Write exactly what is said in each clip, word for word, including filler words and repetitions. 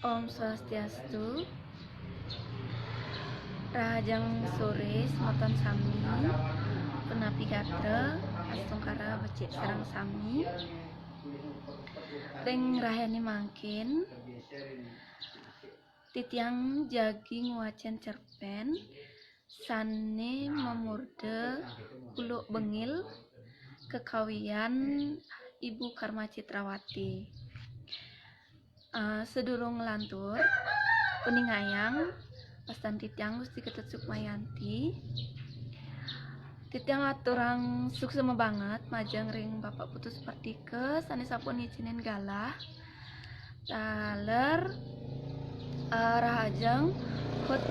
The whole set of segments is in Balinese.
Om Swastiastu. Rahajeng sore semeton sami. Punapi gatra, astungkara becik sareng sami. Ring rahene mangkin, titiang jagi ngwacen cerpen sane mamurda Kuluk Bengil kakawian Ibu Karma Citrawati. Eh, sadurung nglantur, uningayang, wastan titiang Gusti Ketut Sukmayanti. Titiang aturang suksma banget majeng ring Bapak Putu Supartika sane sampun ngicinin galah taler, eh, rahajeng hut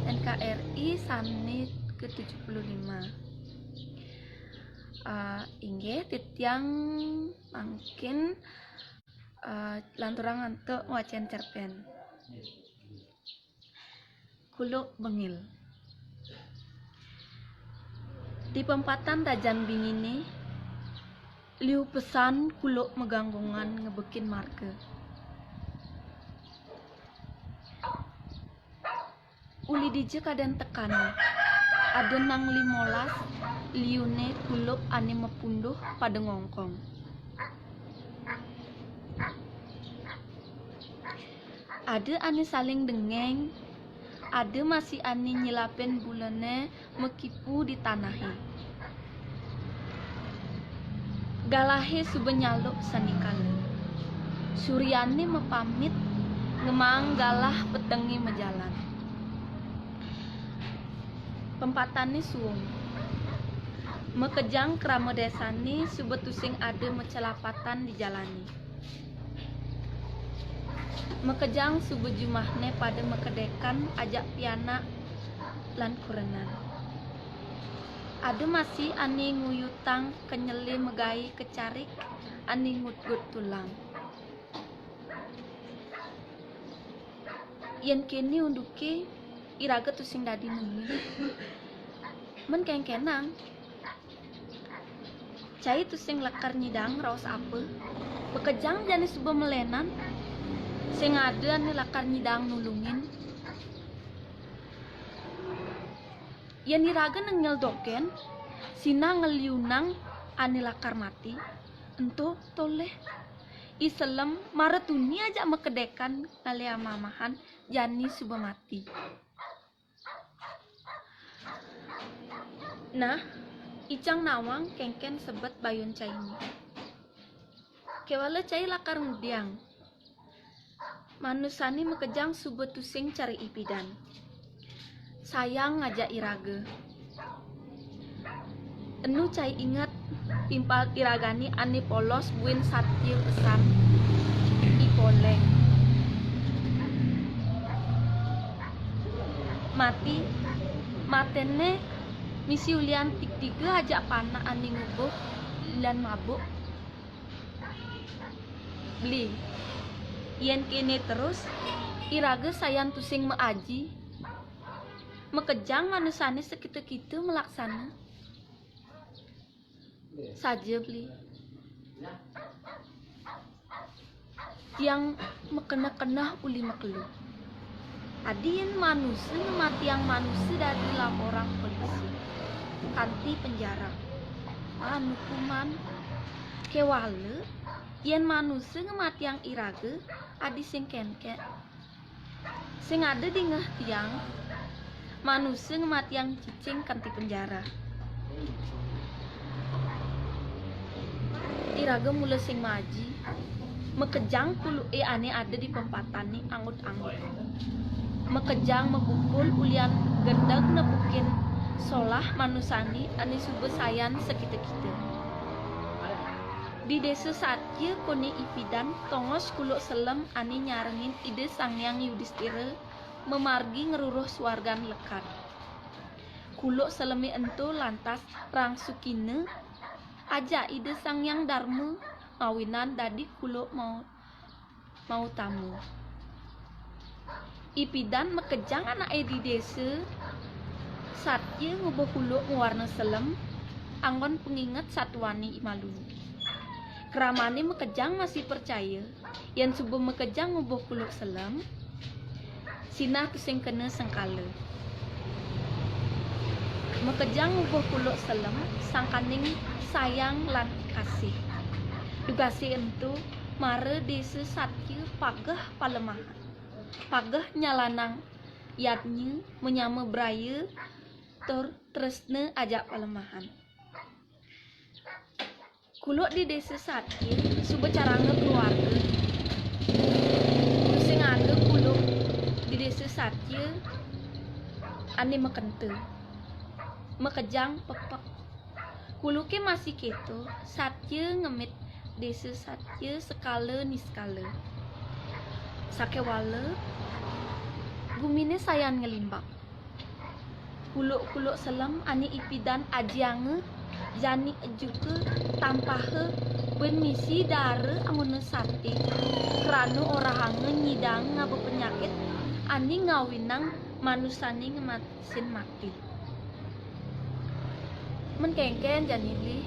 N K R I sane ke tujuh puluh lima. Eh, inggih, titiang mangkin, eh, lanturang antuk ngwacen cerpen. Kuluk Bengil. Di pempatan Tajan Bingine, liu pesan kuluk maganggongan ngebekin marga. Uli dija kaden tekane, ada nang limolas liune kuluk ane mapunduh pada ngongkong. Ada ane saling dengeng, ada masih ane nyilapin bulane makipu di tanahe. Galahe suba nyaluk sandikala. Suryane mapamit ngemaang galah petenge majalan. Pempatane suung. Makejang krama desane suba tusing ada macalapatan di jalane. Makejang suba jumahne pada makedekan ajak pianak lan kurenan. Ada masih ane nguyutang kenyele magae kecarik ane ngutgut tulang. Yen kene unduke, iraga tusing dadi nungin. Men kengkenang. Cai tusing lakar nyidang raos apa. Makejang jani suba melenan. Sing ada ane lakar nyidang nulungin. Yen iraga nengil dogen, sinah ngeliunang ane lakar mati, ento toleh. I Selem mara tuni ajak makedekan ngalih amah-amahan jani suba mati. Nah, icang nawang kenken sebet bayun caine. Kewala cai lakar ngudiang. Manusane makejang suba tusing cari ipidan. Sayang ngajak iraga. Enu cai inget timpal iragane ane polos buin satia pesan I Poleng. Mati, matene misi ulian tigtiga ajak panak ane ngubuh lan mabuk. Beli. Yen kene terus, iraga sayan tusing maaji. Makejang manusane sakita-kita malaksana. Saja, Beli. Tiang makeneh-keneh uli makelo. Adi yen manusa ngamatiang manusa dadi laporang polisi kanti penjara. Maan hukuman. Kewala yen manusa ngamatiang iraga adi sing kenken. Sing ada dingeh tiang, manusa ngamatiang cicing kanti penjara. Iraga mula sing maaji, makejang kuluke ane ada di pempatane angut-angut. Makejang mapukul ulian gendeg nepukin solah manusane ane suba sayan sakita-kita. Di desa Satya kone ipidan tongos kuluk selem ane nyarengin Ida Sang Hyang Yudistira mamargi ngruruh suargan lekad. Kuluk seleme ento lantas rangsukina ajak Ida Sang Hyang Darma mawinan dadi kuluk mau, mautama. Ipidan makejang anake di desa Satya ngubuh kuluk mawarna selem anggon panginget satuane I Maluna. Kramane makejang masih percaya yen suba makejang ngubuh kuluk selem, Sinah tusing kena sengkala. Makejang ngubuh kuluk selem sangkaning sayang lan kasih. Dugasi ento, mara Desa Satya pageh palemahan. Pageh nyalanang yadnya manyama braya tur tresna ajak palemahan. Kuluk di Desa Satya suba caranga keluarga. Tusing ada kuluk di Desa Satya ane makenta. Makejang pepek. Kuluke masih keto, Satya ngemit Desa Satya sekala niskala. Sakewala, gumine sayan ngelimbak. Kuluk-kuluk selem ane ipidan ajianga jani ejuka tampaha buin misi dara anguna sate, krana orahanga nyidang ngaba penyakit ane ngawinang manusane ngemasin mati. Men kengken jani beli.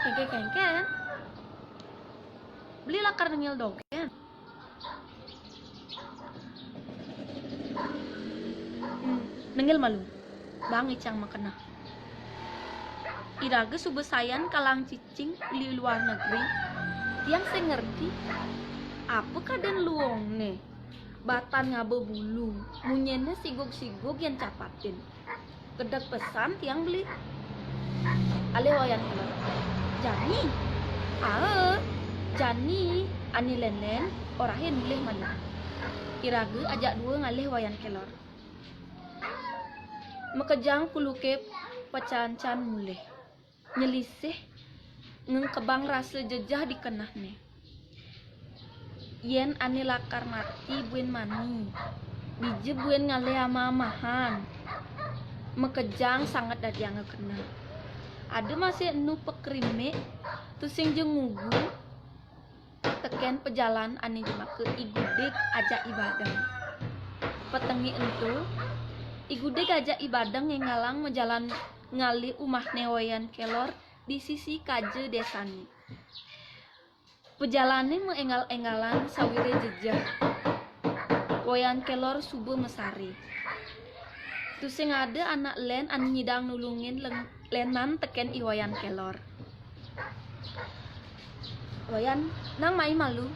Kengken-kengken. Beli lakar nengil dogen. Hmm, nengil malu. Bang icang makena. Iraga suba sayan kalang cicing uli luar negeri. Tiang sing ngerti. Apa kaden luongne? Batan ngaba bulu, munyinne sigug-sigug yen capatin. Gedeg pesan tiang beli. Alih Wayan Kelor. Jani. Aa, jani ane len-len, orahin mulih malu. Iraga ajak dua ngalih Wayan Kelor. Makejang kuluke pacancan mulih. Nyelisih ngengkebang rasa jejeh di kenehne. Yen ane lakar mati buin mani, dija buin ngalih amah-amahan. Makejang sanget dadianga keneh. Ada masih enu pakrimik, tusing ja ngugu teken pejalan ane jemaka I Gudig ajak I Badeng. Petengih ento, I Gudig ajak I Badeng ngenggalang majalan ngalih umahne Wayan Kelor di sisi kaja desane. Pejalane maenggal-enggalan sawire jejeh. Wayan Kelor suba masare. Tusing ada anak len ane nyidang nulungin leng-, lenan teken I Wayan Kelor. Wayan, nang mai malu.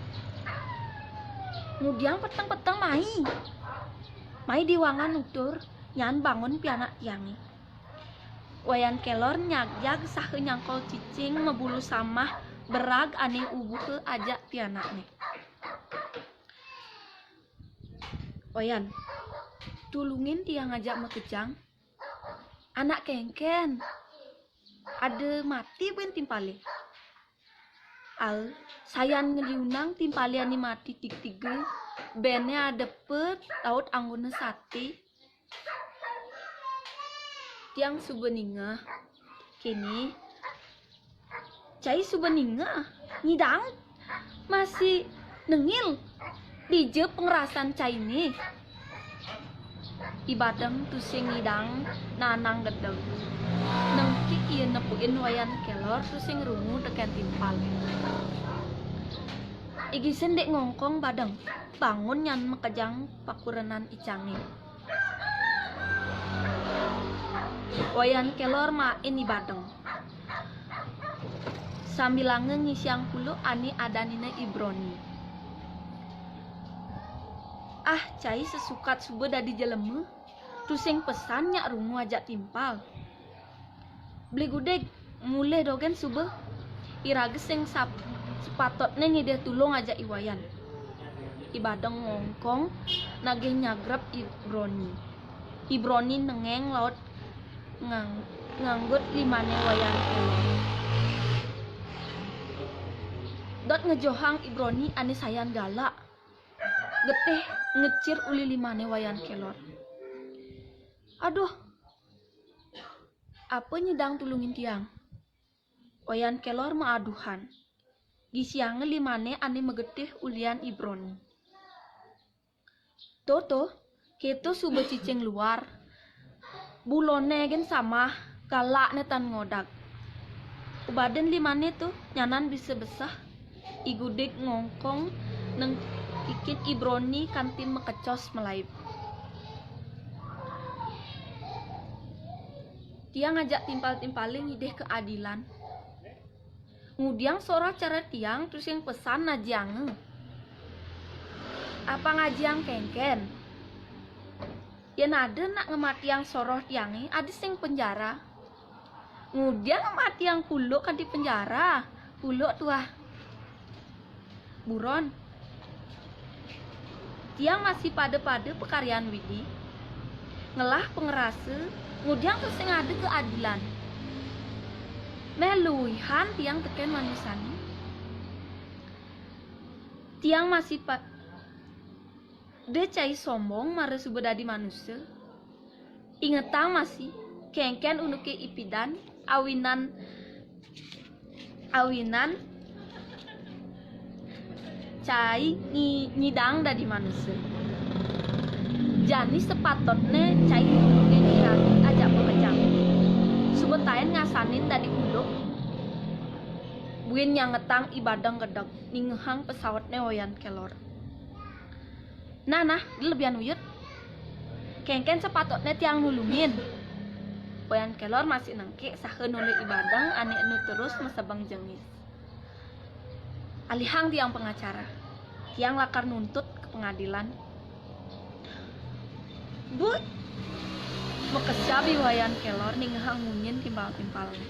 Ngudiang peteng-peteng mai. Mai di wangan nutur, nyan bangun pianak tiange. Wayan Kelor nyagjag saha nyangkol cicing mabulu samah berag ane ubuha ajak pianakne. Wayan, tulungin tiang ajak makejang. Anak kengken. Ada mati buin timpale. Al, sayan ngeliunang timpale ane mati tigtiga, bene adepa laut anggona sate. Tiang suba ningeh. Kene, cai suba ningeh. Nyidang masih nengil. Dija pangerasan caine? I Badeng tusing ngidang nanang gedeg. Nengkik ia nepukin Wayan Kelor tusing rungu teken timpal. Igisin dik ngongkong Badeng, bangun nyan makejang pakurenan icange. Wayan Kelor main I Badeng. Sambilanga ngisiang kuluk ane adanina I Broni. Ah, cai sesukat suba dadi jelema, tusing pesan nyak rungu ajak timpal. Beli Gudig, mulih dogen suba. Iraga sing sap-, sepatutne ngidih tulung ajak I Wayan. I Badeng ngongkong nagih nyagrep I Broni. I Broni nengeng laut ngang-, nganggut limane Wayan Kelor. Dot ngejohang I Broni ane sayan galak. Getih ngecir uli limane Wayan Kelor. "Aduh, apa nyidang tulungin tiang?" Wayan Kelor maaduhan. Gisianga limane ane magetih ulian I Broni. "To, to, keto suba cicing luar. Bulone gen samah, galakne tan ngodag. Ubadin limane to, nyanan bisa beseh." I Gudig ngongkong nengkikin I Broni kanti makecos malaib. Tiang ngajak timpal-timpale ngidih keadilan. Ngudiang soroh cara tiang tusing pesan najianga. Apa ngajiang kengken? Yen ada nak ngematiang soroh tiange, ada sing penjara. Ngudiang ngematiang kuluk kanti penjara. Kuluk tuah. Buron. Tiang masih pada-pada pakaryan Widi. Ngelah pangrasa, ngudiang tusing ada keadilan. Meh luihan tiang teken manusane. Tiang masih pa-, da cai sombong mara suba dadi manusa. Ingetang masih, kengken unduke ipidan, awinan, awinan cai ngi-, nyidang dadi manusa. Jani sepatutne cai nurune nirati ajak pekejang. Suba taen ngasanin dadi kuluk. Buin nyangetang I Badeng gedeg, ningehang pesawatne Wayan Kelor. Nah, nah, di lebihan uyut. Kengken sepatutne tiang nulungin. Wayan Kelor masih nengkek saha nolih I Badeng ane enu terus masebeng jengis. Alihang tiang pengacara. Tiang lakar nuntut ke pengadilan. Bu, makesab I Wayan Kelor ningehang munyin timpal-timpalne.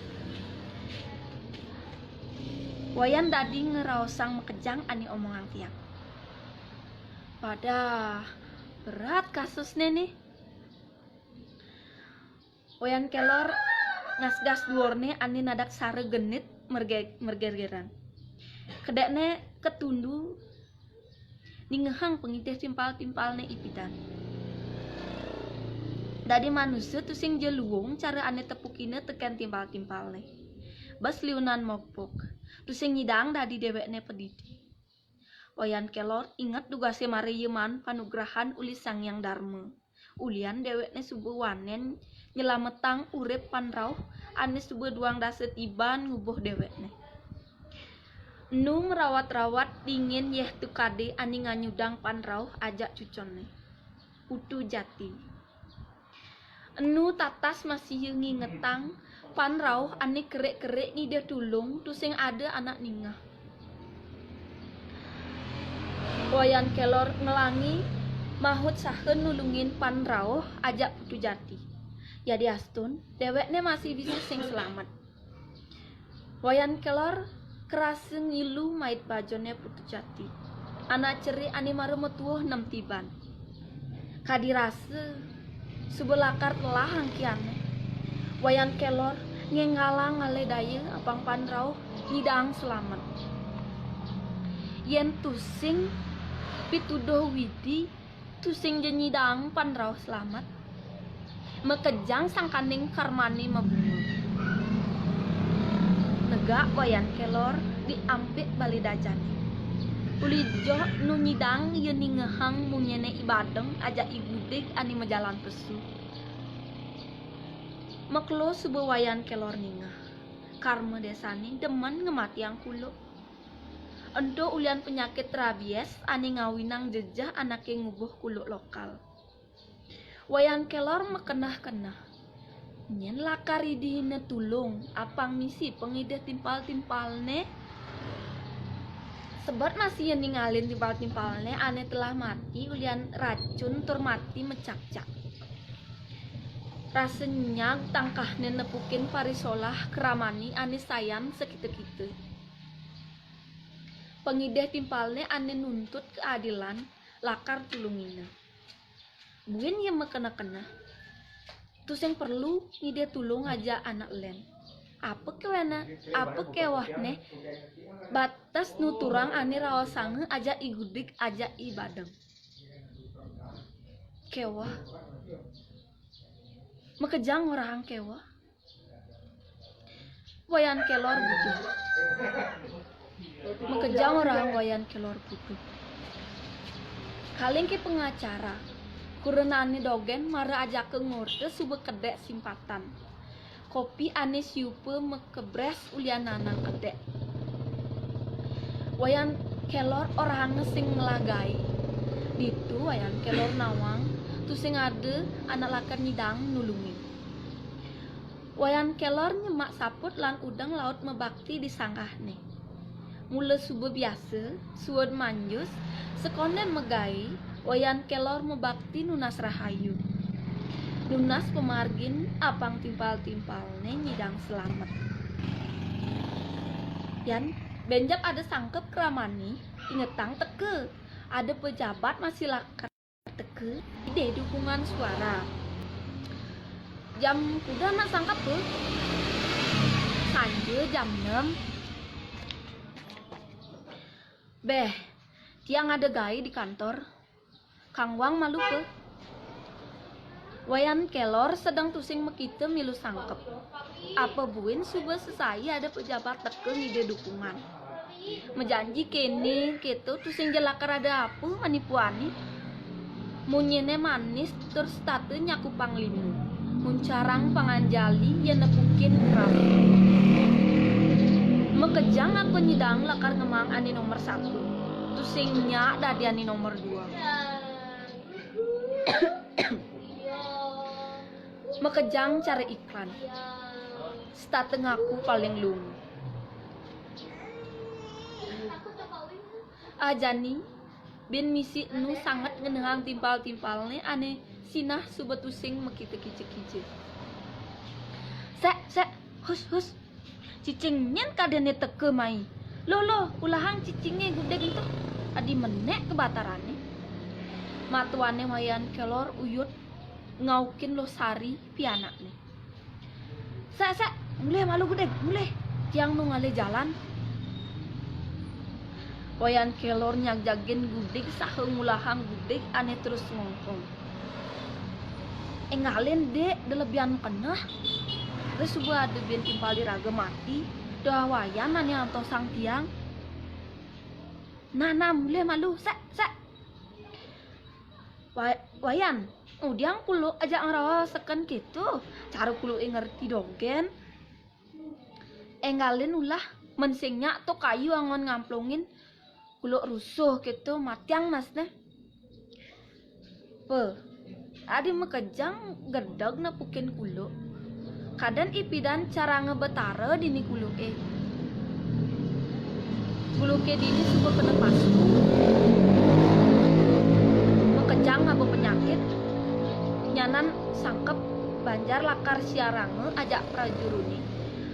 Wayan dadi ngraosang makejang ane omongang tiang. Pada berat kasusne nih. Wayan Kelor ngasgas duurne ane nadak sara genit merge-, mergergeran. Kedekne ketundu ningehang pangidih timpal-timpalne ipidan. Dadi manusa tusing ja luung cara ane tepukina teken timpal-timpalne. Bes liunan mogpog, tusing nyidang dadi dewekne padidi. Wayan Kelor inget dugase mara ia maan panugrahan uli Sang Hyang Darma. Ulian dewekne suba wanen nyelametang urip pan rauh ane suba duang dasa tiban ngubuh dewekne. Enu merawat-rawat dingin yeh tukade ane nganyudang pan rauh ajak cuconne. Putu Jati. Enu tatas masih ia ngingetang pan rauh ane kerik-kerik ngidih tulung tusing ada anak ningeh. Wayan Kelor ngelangi mahut saha nulungin pan rauh ajak Putu Jati. Yadiastun, dewekne masih bisa sing selamet. Wayan Kelor kerasa ngilu mait bajone Putu Jati. Anak cerik ane mara matuuh nem tiban. Kadi rasa suba lakar telah angkiane. Wayan Kelor ngenggalang ngalih daya apang pan rauh nyidang selamet. Yen tusing pituduh Widi, tusing ja nyidang pan rauh selamet. Makejang sangkaning karmane mabunga. Negak Wayan Kelor di ampik bale dajane. Uli joh nu nyidang ia ningehang munyene I Badeng ajak I Gudig ane majalan pesu. Makelo suba Wayan Kelor ningeh. Karma desane demen ngematiang kuluk. Ento ulian penyakit rabies ane ngawinang jejeh anake ngubuh kuluk lokal. Wayan Kelor makeneh-keneh. Nyen lakar idihina tulung, apang misi pangidih timpal-timpalne. Sebet masih ia ningalin timpal-timpalne ane telah mati ulian racun tur mati mecakcak. Rasa nyag tangkahne nepukin parisolah kramane ane sayan sakita-kita. Pangidih timpalne ane nuntut keadilan lakar tulungina. Buin ia makeneh-keneh. Tusing perlu ngidih tulung ajak anak len. Apa kewehne, apa kewehne bates nuturang ane raosanga ajak I Gudig ajak I Badeng. Keweh. Makejang orahang keweh. Wayan Kelor butuh. Makejang orahang Wayan Kelor butuh. Kaling ke pengacara, kurenane dogen mara ajaka ngorta suba kedek simpatan. Kopi ane siupa makebres ulian nanang kedek. Wayan kelor orahanga sing ngelah gai. Ditu Wayan kelor nawang, tusing ada anak lakar nyidang nulungin. Wayan kelor nyemak saput lan udeng laut mabakti di sanggahne. Mula suba biasa, suud manjus, sekonden magai, Wayan kelor mabakti nunas rahayu. Nunas pamargin apang timpal-timpalne nyidang selamet. Yan, benjep ada sangkep kramane, ingetang teka. Ada pejabat masih lakar teka, ngidih dukungan suara. Jam kuda nak sangkep ke? Sanja jam enam. Beh, tiang ada gai di kantor. Kang Wang malu ke? Wayan kelor sedeng tusing makita milu sangkep. Apa buin suba sesai ada pejabat teka ngidih dukungan. Majanji kene keto tusing ja lakar ada apa manipuani. Munyine manis tur setata nyakupang limu. Muncarang panganjali yen nepukin kerap. Makejang aku nyidang lakar ngemang ane nomor satu. Tusing nyak dadi ane nomor dua. Makejang cara iklan. Setata ngaku paling luung. Ah, jani, bin misi enu sanget ngenehang timpal-timpalne ane sinah suba tusing makita kija-kija. Sek, sek, hus, hus. Cicing nyen kadene teka mai. Loh, loh, ulahang cicinge gudeg ento. Adi menek kebatarane. Matuane Wayan kelor uyut ngaukin Losari pianakne. Sek, sek, mulih malu gudeg, mulih. Tiang nu ngalih jalan. Wayan kelor nyagjagin gudeg saha ngulahang gudeg ane terus ngongkong. Enggalin, Dek, da lebihan keneh. Terus suba ada bin timpal iraga mati, da Wayan ane antosang tiang. Nah, nah, mulih malu, sek, sek. Wa-, Wayan, ngudiang kuluk ajak ngraosken keto. Cara kuluke ngerti dogen. Enggalin ulah, men sing nyak to kayu anggon ngamplungin. Kuluk rusuh keto, matiang nasne. Pe, adi makejang gedeg nepukin kuluk. Kaden ipidan cara ngebetara dini kuluke. Kuluke dini suba kena pasu. Makejang ngaba penyakit. Nyanan sangkep banjar lakar siaranga ajak prajurune.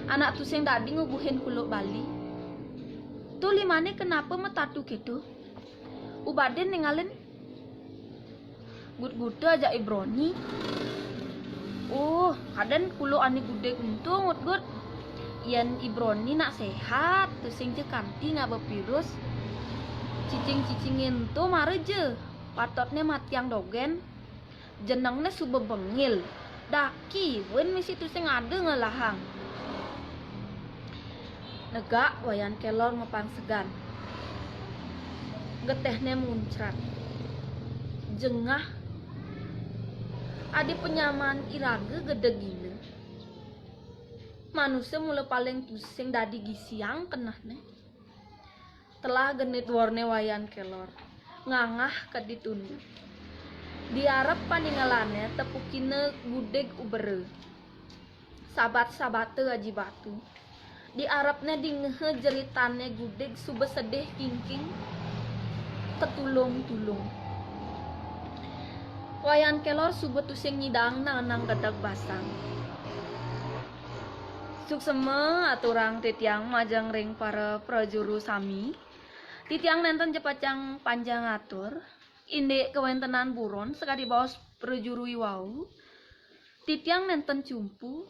Anak tusing dadi ngubuhin kuluk Bali. Tu limane kenapa matatu keto? Ubadin ningalin gutguta ajak Ibroni. Uh, kaden kuluk ane gudeg ento ngutgut. Yen Ibroni nak sehat, tusing ja kanti ngaba virus. Cicing-cicinge ento mara ja. Patutne matiang dogen. Jenengne suba bengil. Daki, buin misi tusing ada ngelahang. Negak Wayan kelor mapang segan. Getehne muncrat. Jengah. Adi penyamaan iraga gedegina. Manusa mula paling tusing dadi gisiang kenehne. Telah genit worne Wayan kelor. Ngangah kadi tundu. Di arep paningalane tepukina gudeg ubera. Sabat-sabata aji batu. Di arepne dingeha jeritane gudeg suba sedih kingking. Ketulung-tulung. Wayan kelor suba tusing nyidang nang-nang gedeg basang. Suksema aturang titiang majeng ring para prajuru sami. Titiang nenten ja pacang panjang atur. Indik kawentenan buron sakadi baos prajuru iwau. Titiang nenten cumpu.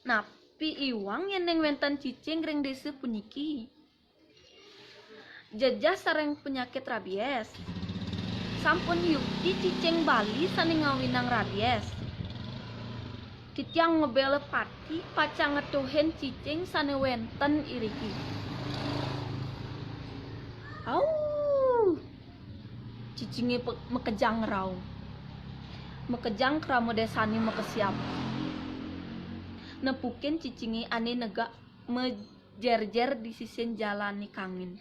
Napi iwang yen ning wenten cicing ring desa puniki? Jejeh sareng penyakit rabies. Sampun yukti cicing Bali sane ngawinang rabies. Titiang ngabela pati pacang ngetuhin cicing sane wenten iriki. Au! Cicinge pe-, makejang rau. Makejang krama desane makesiab. Nepukin cicinge ane negak me-, jer-jer di sisin jalané kangin.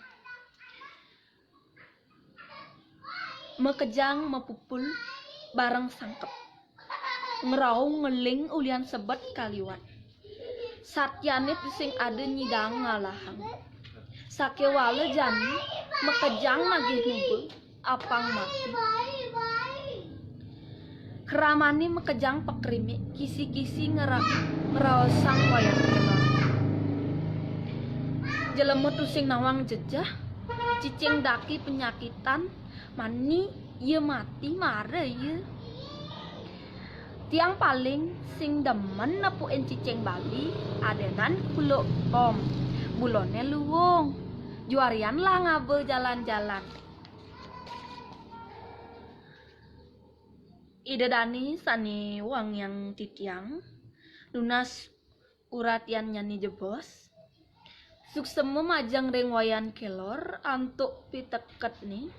Makejang mapupul bareng sangkep. Ngraung ngeling ulian sebet kaliwat. Satyané tusing ada nyidang ngalahang. Sakéwala jani makejang nagih nuba apang mati. Kramané makejang pakrimik, kisi-kisi ngera-, ngraosang Wayan Kélor. Jelema tusing nawang jejeh, cicing daki penyakitan, mani ia mati mara ia. Tiang paling sing demen nepukin cicing Bali, adenan kuluk pom. Buloné luung. Juarian lah ngaba jalan-jalan. Ida dané sané wangiang titiang, nunas uratiannyané jebos. Suksema majeng ring Wayan Kélor antuk piteketné.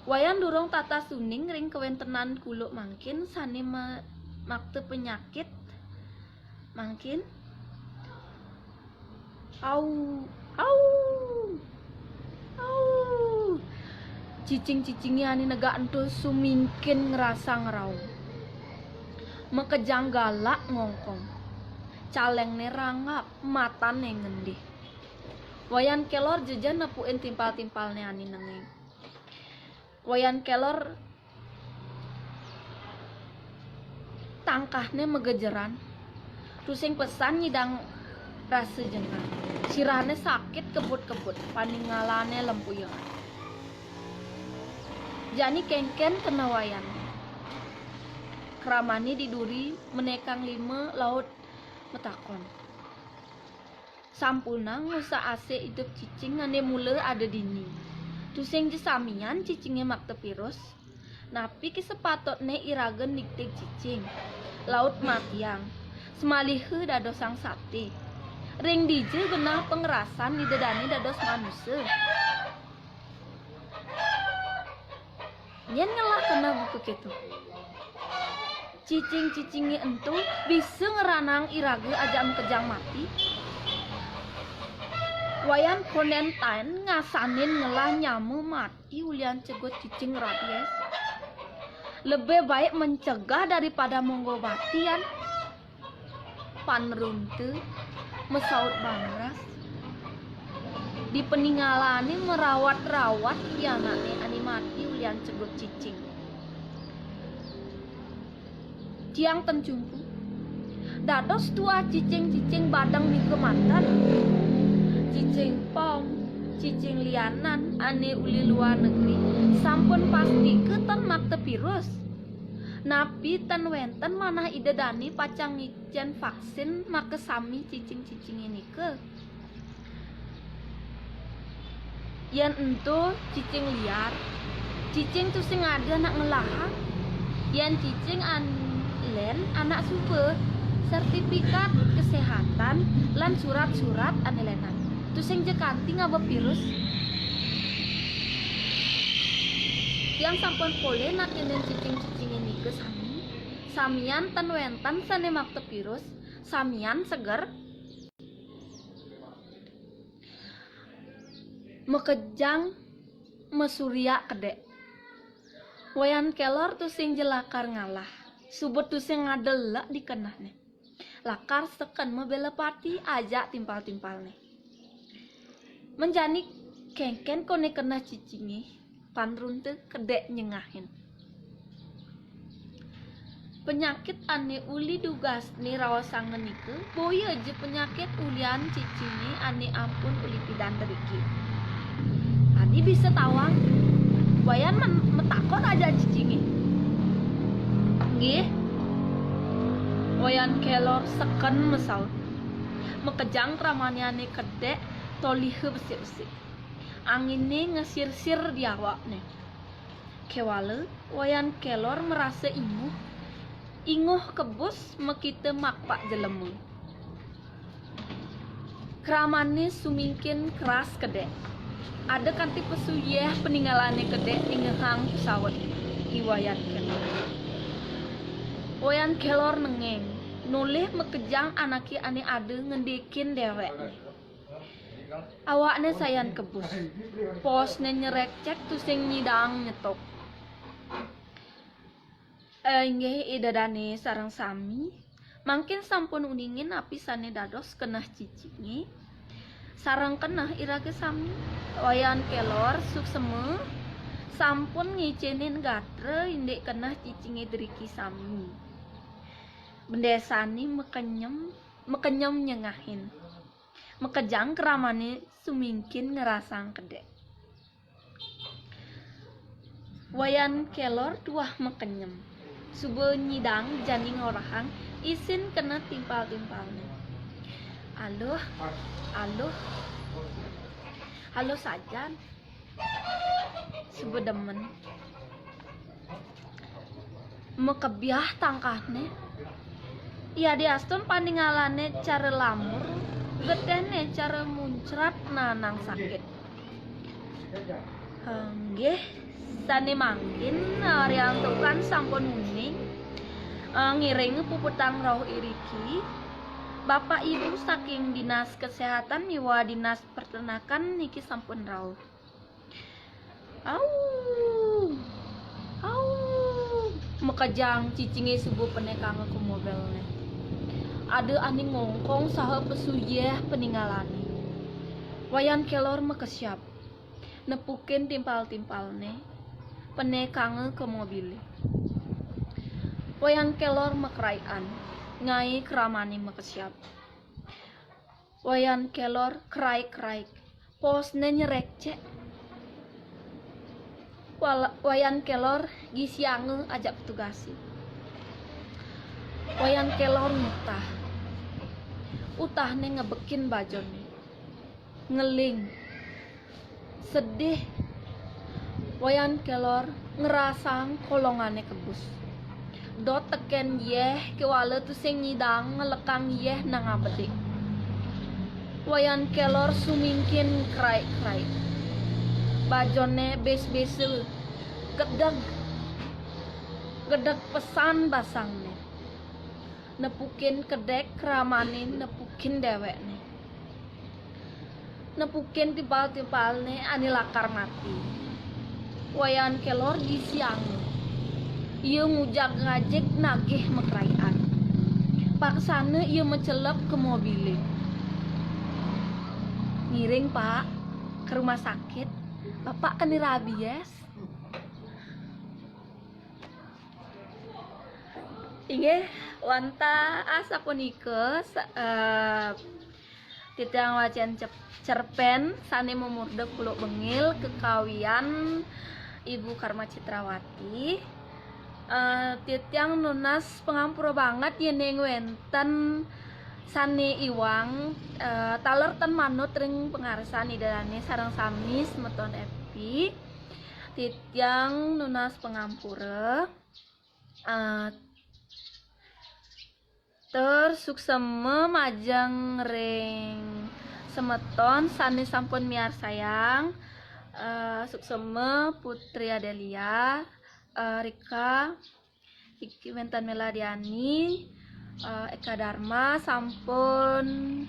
Wayan durung tatas uning ring kawéntenan kuluk mangkin sané ma-, makta penyakit mangkin. Au, au, au. Cicing-cicingé ané negak ento sumingkin ngrasa ngraung. Makejang galak ngongkong. Calengné rangap, matané ngendih. Wayan Kélor jejeh nepukin timpal-timpalné ané nengeng. Wayan Kélor tangkahné magejeran. Tusing pesan nyidang rasa jengah. Sirahné sakit kebut-kebut, paningalané lempuyung. Jani kénkén keneh Wayan. Kramané di duri menékang lima laut matakon. Sampunang ngusak-asik idup cicing ané mula ada dini. Tusing ja samian cicingé makta virus. Napi ké sapatutné iraga nigtig cicing? Laut matiang. Samaliha dadosang saté. Ring dija genah pangrasan ida dané dados manusa? Nyén ngelah keneh buka kéto. Cicing-cicingé ento bisa ngranang iraga ajak makejang mati. Wayan Konentain ngasanin ngelah nyama mati ulian cegut cicing rabies. Lebih baik mencegah daripada mengobatian. Pan Runta masaut bangras. Di paningalané marawat-rawat pianakné ané mati ulian cegut cicing. Tiang ten cumpu. Dados tuah cicing-cicing badeng nika manten. Cicing pom, cicing lianan ané uli luar negeri sampun pastika ten makta virus. Napi ten wénten manah ida dané pacang ngicén vaksin makasami cicing-cicingé nika? Yén ento cicing liar, cicing tusing ada anak ngelahang. Yén cicing an-, lén anak suba, sertifikat kesehatan lan surat-surat ané lénan. Tusing ja kanti ngaba virus. Tiang sampun polih natinin cicing-cicingé nika sami. Samian ten wénten sané makta virus, samian seger. Makejang masuryak kedék. Wayan Kélor tusing ja lakar ngalah. Suba tusing ada lek di kenehné. Lakar seken mabéla pati ajak timpal-timpalné. Men jani kénkén koné keneh cicingé, Pan Runta kedék nyengahin. Penyakit ané uli dugasné raosanga nika, boya ja penyakit ulian cicingé ané ampun uli pidan driki. Adi bisa tawang, Wayan men-, matakon ajak cicingé. Nggih. Wayan Kélor seken masaut. Makejang kramané ané kedék toliha besik-besik. Anginé ngesirsir di awakné. Kéwala, Wayan Kélor marasa inguh. Inguh kebus makita makpak jelema. Kramané sumingkin keras kedék. Ada kanti pasuyeh paningalané kedék ningehang pasaut I Wayan Kélor. Wayan Kélor nengeng, nolih makejang anaké ané ada ngendikin déwékné. Awakné sayan kebus. Posné nyerekcek tusing nyidang nyetuk. Inggih Ida dané sareng sami, mangkin sampun uninga napi sané dados keneh cicingé. Sareng keneh iraga sami, Wayan Kelor suksema sampun ngicénin gatra indik keneh cicingé driki sami. Bendésané makenyem, makenyem nyengahin. Makejang kramané sumingkin ngrasang kedék. Wayan Kelor tuah makenyem. Suba nyidang jani ngorahang isin keneh timpal-timpalné. Aluh, aluh, aluh sajan. Suba demen. Makebiah tangkahné. Yadiastun paningalané cara lamur, getihné cara muncrat nanang sakit. Inggih, sané mangkin, eh, riantukan sampun uning, eh, ngiring puputang rauh iriki. Bapak Ibu saking Dinas Kesehatan miwah Dinas Peternakan niki sampun rauh. Au. Au. Makejang cicingé suba penékanga ka mobilné. Ada ané ngongkong saha pasuyeh paningalané. Wayan Kelor makesiab. Nepukin timpal-timpalné. Penékanga ka mobilé. Wayan Kelor makraian. Ngaé kramané makesiab. Wayan Kelor kraik-kraik. Posné nyerekcek. Wala-, Wayan Kelor gisianga ajak petugasé. Wayan Kelor ngutah. Utahné ngebekin bajoné. Ngeling. Sedih. Wayan Kelor ngrasang kolongané kebus. Dot tekén yéh kéwala tusing nyidang ngelekang yéh nang abedik. Wayan Kelor sumingkin kraik-kraik. Bajoné bés-bésa. Gedeg. Gedeg pesan basangné. Nepukin kedék kramané nepukin déwékné. Nepukin timpal-timpalné ané lakar mati. Wayan Kelor gisianga. Ia ngujak ngajik nagih makraian. Paksana ia macelep ka mobilé. Ngiring, Pak, ka rumah sakit. Bapak kena rabies. Inggih, wantah asapunika, sa-, eh, titiang wacén cep-, cerpén sané mamurda Kuluk Bengil kekawian Ibu Karma Citrawati. Eh, titiang nunas pangampura banget yéning wénten sané iwang, eh, taler tan manut ring pangarsan Ida dané sareng sami semeton épi. Titiang nunas pangampura. Eh, tur suksema majeng ring semeton sané sampun miarsayang, eh, suksema Putri Adelia, eh, Rika, Iki wénten Meladiani, eh, Eka Darma sampun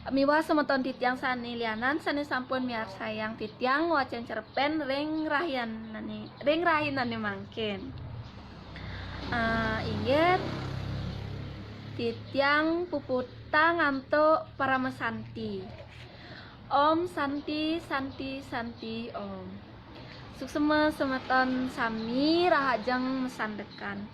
miwah semeton titiang sané lianan sané sampun miarsayang titiang wacén cerpén ring rahinané, ring rahinané mangkin. Eh, inggih titiang puputang antuk Paramasanti. Om Santi, Santi, Santi, Om. Suksema semeton sami rahajeng masandekan.